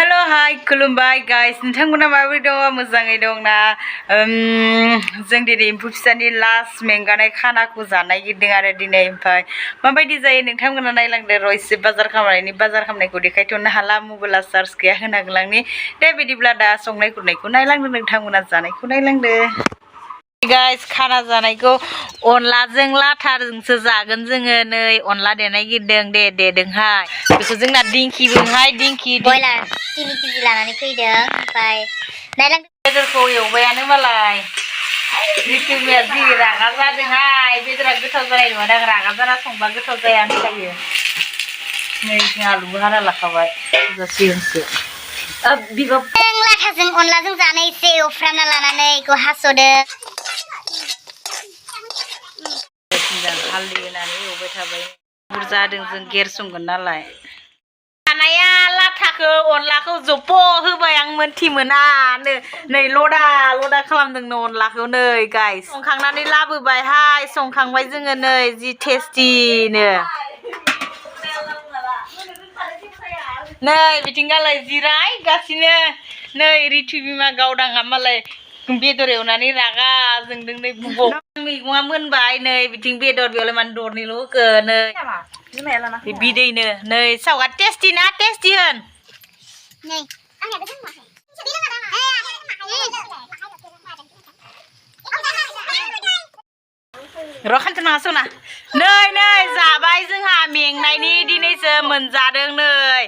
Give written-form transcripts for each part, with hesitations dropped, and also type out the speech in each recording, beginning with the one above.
hello hi खुलुमबाय guys नोंथांमोना माबोरै दङ मोजाङै दंना जों दिनै एम्फौ फिसानि लास्ट मेंगानाय खानाखौ जानाय गिरदों आरो दिनै ओमफ्राय माबायदि जायो नोंथांमोना नायलांदो र' एसे बाजार खालामनायखौ देखायथ'नो हाला मबाइला चार्ज गैया होना गलांनि दे बिदिब्ला दा संनाय खुरनायखौ नायलांदो नोंथांमोना जानायखौ नायलांदो गाइस खाना जानायखौ अनलाजों लाथाजोंसो जागोन जोङो नै अनला देनाय गिरदों देदोंहाय बेखौ जोंना दिंखिबोहाय दिंखि बयलार 3 केजि लानानै फैदों ओमफ्राय नायलांदो बेदरखौ एवबायानो मालाय रितुमिया जि रागा जादोंहाय बेदरा गोथाव जानाय नङा दां रागा जाना संबा गोथाव जाया होनखायो नै जों आलुबो हाना लाखाबाय जासिगोनसो लाथाजों अनलाजों जानो एसे एवफ्रामना लानानै बेखौ हास'दो हालदै होनानै एवबाय थाबाय बुरजादों जों गेरसंगोन नालाय जानाया लाथाखौ अनलाखौ जब्ब होबाय आं मोनथि मोनानो नै लदा खालामदोंनो अनलाखौ नै गाइस संखांनानै लाबोबायहाय संखांबाय जोङो नै जि टेस्टिनो नै बिथिंगालाय जिरायगासिनो नै रितु बिमा गावदांआ मालाय बेदर एवनानै रागा जोंदों नै बुबौ मैगङा मोनबाय नै बिथिं बेदर बेयावलाय मानो दरनैल' होखो नै बिदैनो नै सावगा टेस्टि ना टेस्टि होन नै र' खान्थो नाङा सना नै जाबाय जोंहा मेंनायनि दिनैसो मोनजादों नै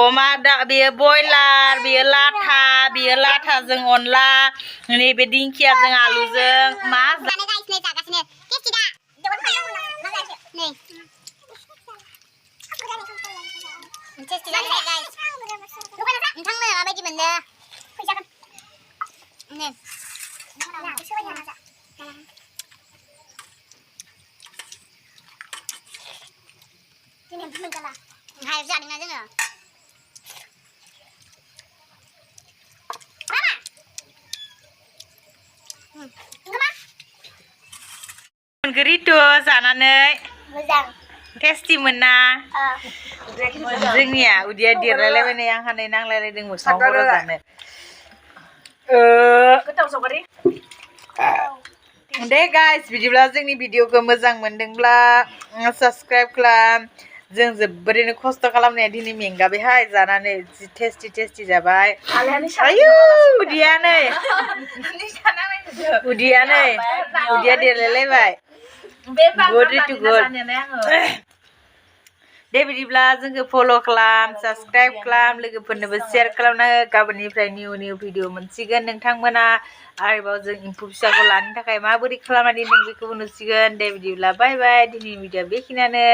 अमा बेयो बयलार बेयो लाथाजों अनला नैबे दिंखियाजों आलुजों मा जागासिनो टेस्टि दा नै टेस्टि जादों गाइस नोंथांमोना माबायदि मोनदों फैजागोन नै हाय जादोंना जोङो रितु जानानै मोजां टेस्टि मोना जोंनिया उदैया देरलायलायबाय आंहा नै नांलायलायदों मोसांखर जानो गोथाव सावगारि दे गाइस बिदिब्ला जोंनि भिडिअखौ मोजां मोनदोंब्ला साबस्क्राइब खालाम जों जोबोरैनो खस्थ' खालामनाया दिनै मेंगाबायहाय जानानै जि टेस्टि जाबाय आयु उदैया देरलायलायबाय दे बिदिब्ला जोंखौ फल' खालाम साबस्क्राइब खालाम लोगोफोरनोबो शेयार खालामना हो गाबोननिफ्राय निउ भिडिअ मोनसिगोन नोंथांमोना आरोबाव जों एम्फौ फिसाखौ लानो थाखाय माबोरै खालामनानै दोनदों बेखौबो नुसिगोन दे बिदिब्ला बाय बाय दिनैनि भिडिअ बेखिनियानो